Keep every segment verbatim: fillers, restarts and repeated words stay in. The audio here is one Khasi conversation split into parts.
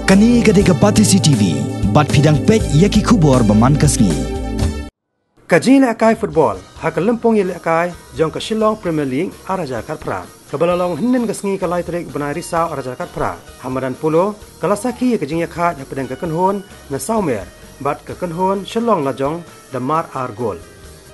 Kane ka dei ka Batesi T V, bad phi dang peit ïa ki khubor ba man ka sngi. Ka jingïalehkai football ha ka lympung ïalehkai jong ka Shillong Premier League ar hajar khatphra, kaba la long hynnin ka sngi ka lai tarik u bnai Risaw ar hajar khatphra, ha madan Polo, ka la sakhi ïa ka jingïakhaid hapdeng ka kynhun na Sawmer bad ka kynhun Shillong Lajong da mar ar gol.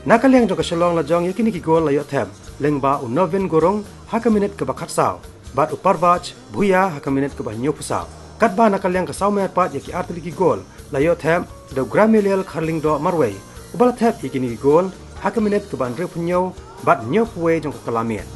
Na ka liang jong ka Shillong Lajong ïa kine ki gol la ïoh thep lyngba u Novin Gurung ha ka minit kaba khatsaw bad u Parvaj Bhuiya ha ka minit kaba hynñiewphew saw. Katba na ka liang ka Sawmer pat ïa ki artylli ki gol la ïoh thep da u Gramiliel Kharlyngdoh marwei, uba la thep ïa kine ki gol ha ka minit kaba hynriewphew hynñiew bad hynñiewphew wei jong ka kylla miet.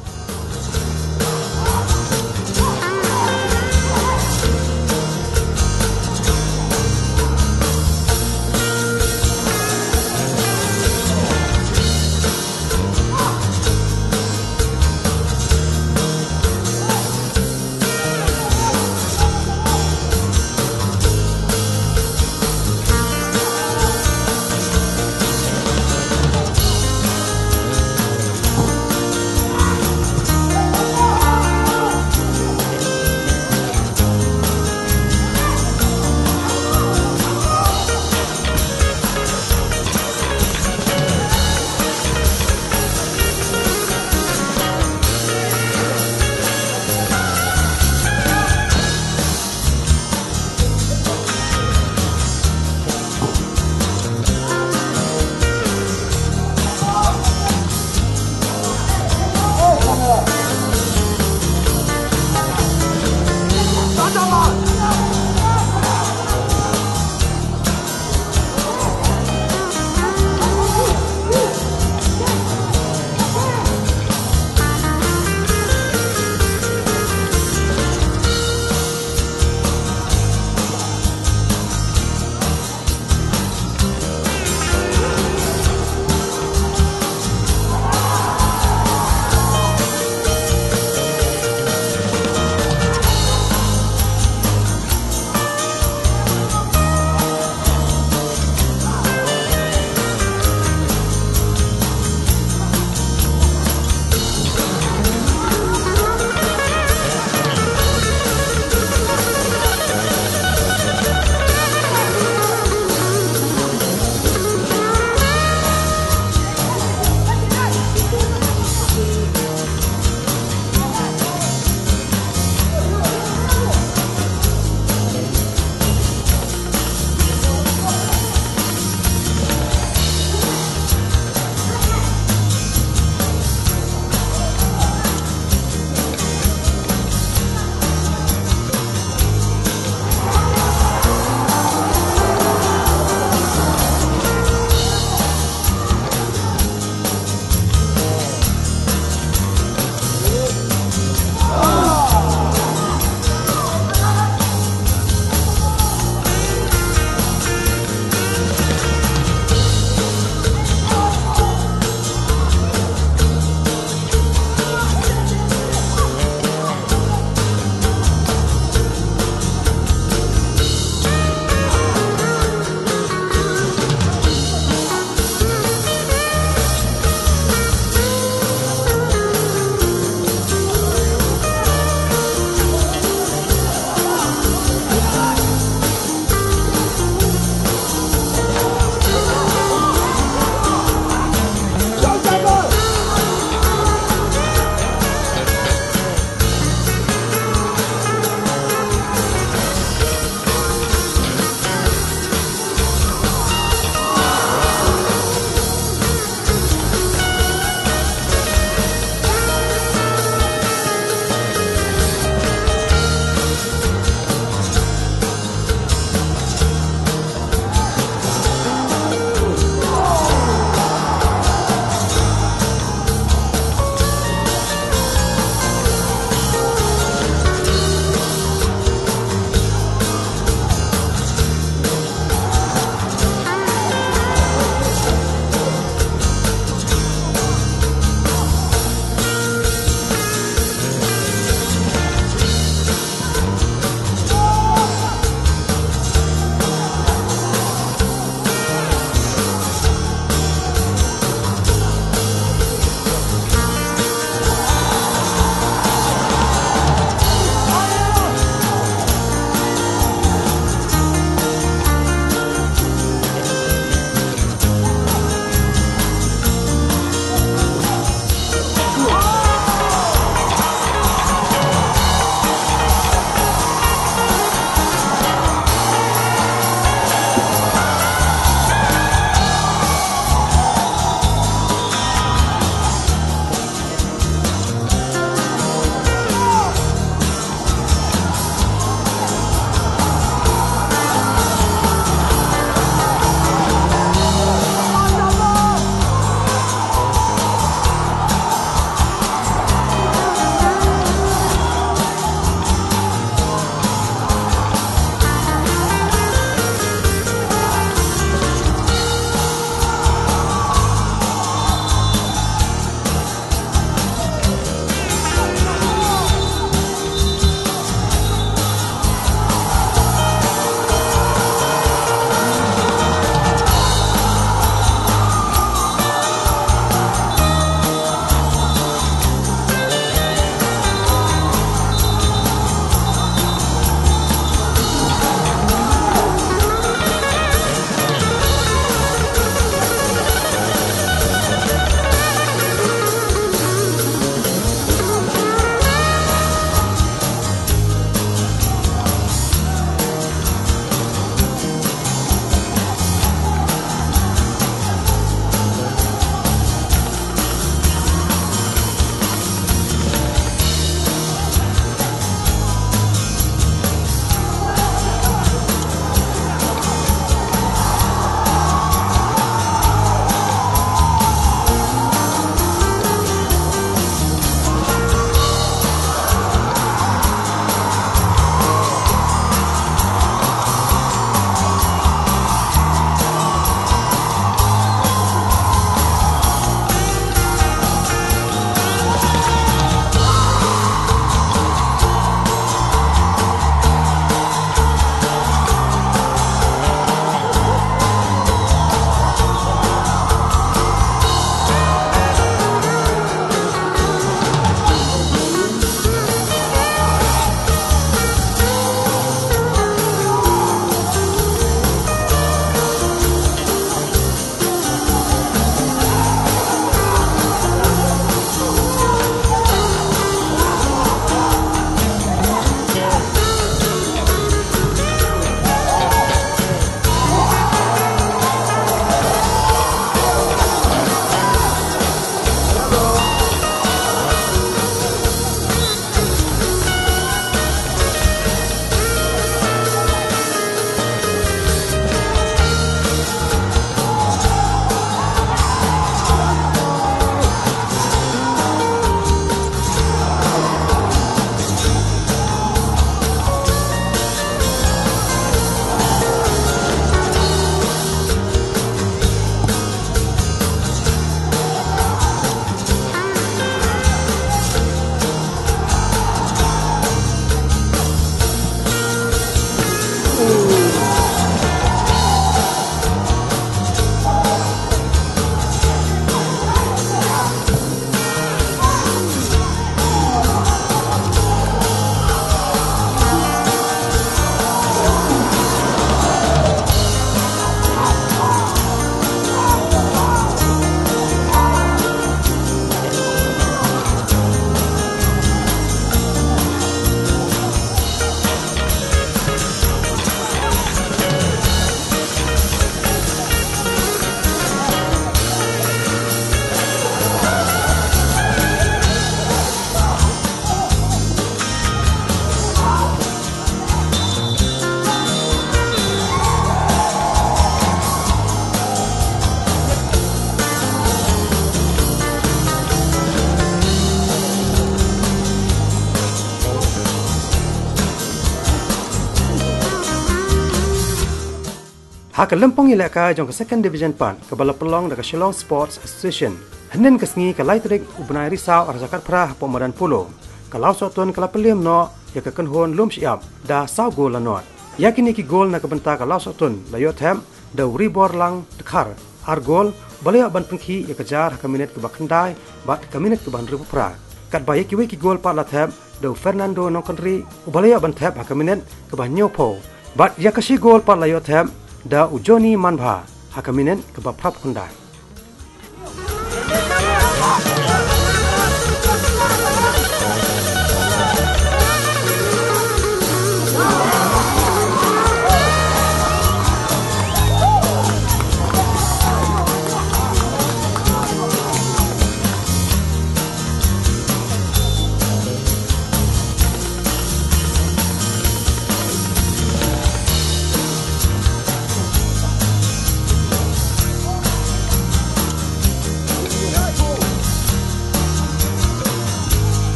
Ha ka lympung ïalehkai jong ka Second Division pat, kaba la pynlong da ka Shillong Sports Association, hynnin ka sngi ka lai tarik u bnai Risaw arhajar khatphra hapoh madan polo, ka Lawsohtun ka la pynliem noh ïa ka kynhun Lum Shyiap da saw gol la nod. Ïa kine ki gol na ka bynta ka Lawsohtun la ïoh thep da u Riborlang Dkhar, ar gol, ba la ïoh ban pynkhih ïa ka jar ha ka minit kaba khyndai bad ka minit kaba hynriewphew phra. Katba ïa kiwei ki gol pat la thep da u Fernando Nongkynrih, uba la ïoh ban thep ha ka minit kaba hynñiewphew. Bad ïa ka shi gol pat la ïoh thep da u Johnny Manbha ha ka minit kaba phraphew khyndai.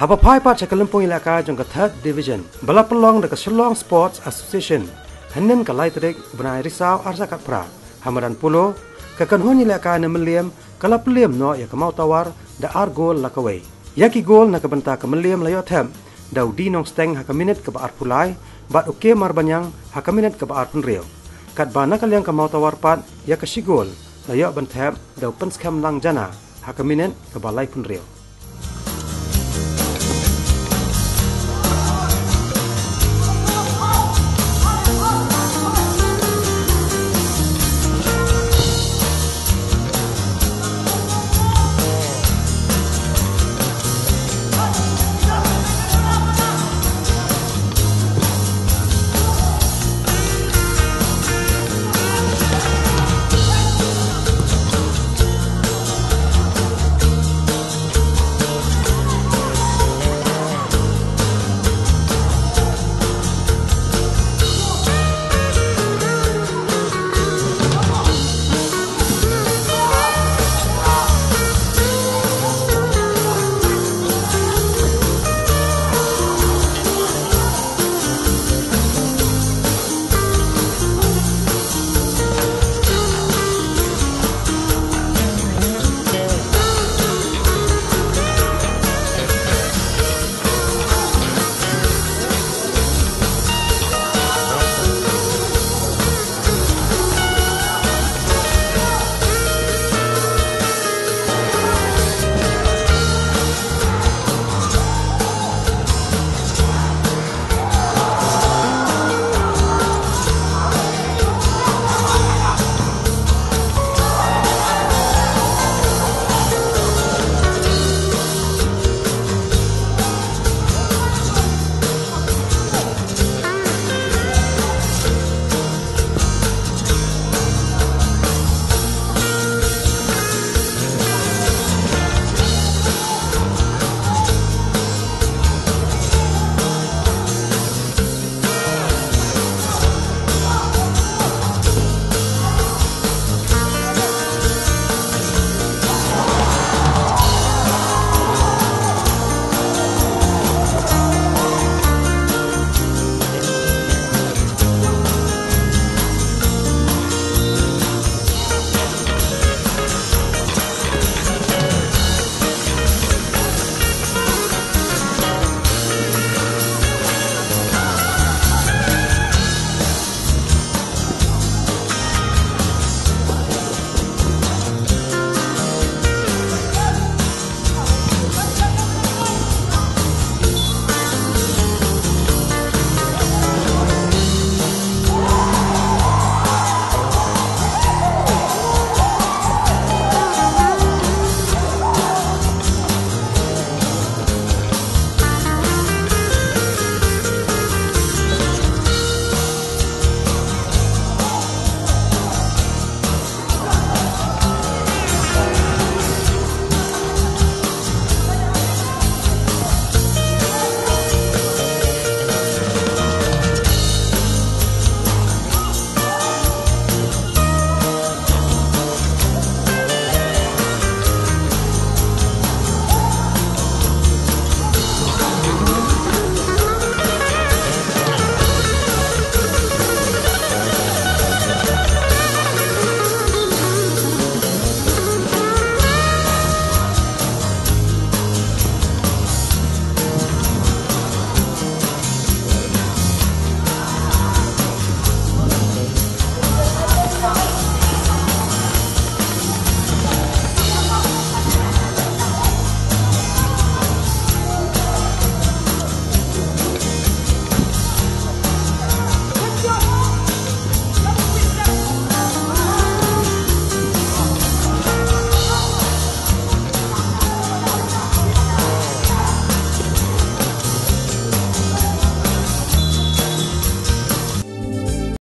Haba phai pat sha ka lympung ïalehkai jong ka Third Division, ba la pynlong da ka Shillong Sports Association, hynnin ka lai tarik u bnai Risaw arhajar khatphra, ha madan polo, ka kynhun ïalehkai na Mylliem ka la pynliem noh ïa ka Mawtawar da ar gol la kawei. Ïa ki gol na ka bynta ka Mylliem la ïoh thep da u D Nongsteng ha ka minit kaba arphew lai, bad u K Marbaniang ha ka minit kaba arphew hynriew. Katba na ka liang ka Mawtawar pat, ïa ka shi gol la ïoh ban thep da u Pynskhem Langjana ha ka minit kaba laiphew hynriew.